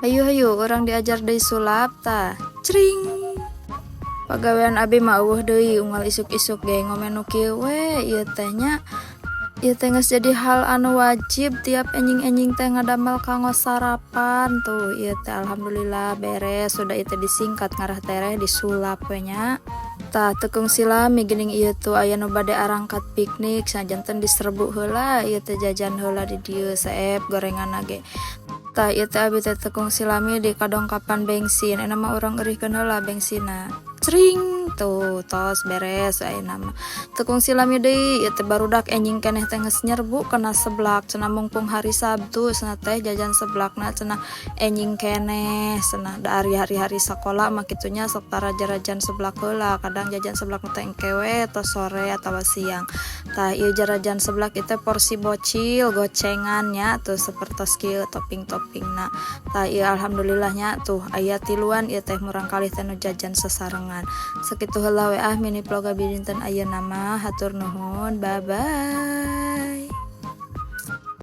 Hayu hayu, urang diajar deui sulap tah. Cring. Pagawean abi mah euweuh deui, unggal isuk-isuk ge ngomen nu kieu we ieu teh nya. Ieu teh geus jadi hal anu wajib tiap enjing-enjing teh ngadamel kanggo sarapan. Tuh, ieu teh alhamdulillah beres sudah. Ieu teh disingkat ngarah tereh disulap we nya. Tah, teu kungsi lami geuning ieu tuh aya nu bade arangkat piknik, sajanten diserbu heula ieu teh, jajan heula di dieu seep gorenganna ge. Tah, ieu teh abi teh teu kungsi lami di kadongkapan bensin. Ayeuna mah urang eurihkeun heula bensinna. Cring, tuh tos beres ayeuna mah. Teu kungsi lami deui ieu teh barudak enjing keneh teh geus nyerbu kana seblak cenah. Mungpung hari Sabtu cenah teh jajan seblakna cenah, enjing keneh cenah. Da ari hari-hari sakola mah kitu nya, sok tara jarajan seblak heula. Kadang jajan seblak teh engke we tos sore atawa siang. Tah, ieu jarajan seblak ieu teh porsi bocil gocengan nya, tuh sapertos kieu topping-toppingna. Tah, ieu alhamdulillah nya, tuh aya tiluan ieu teh murangkalih teh nu jajan sasarengan. Sakitu heula we ah mini vlog abi dinten ayeuna mah. Hatur nuhun, bye bye.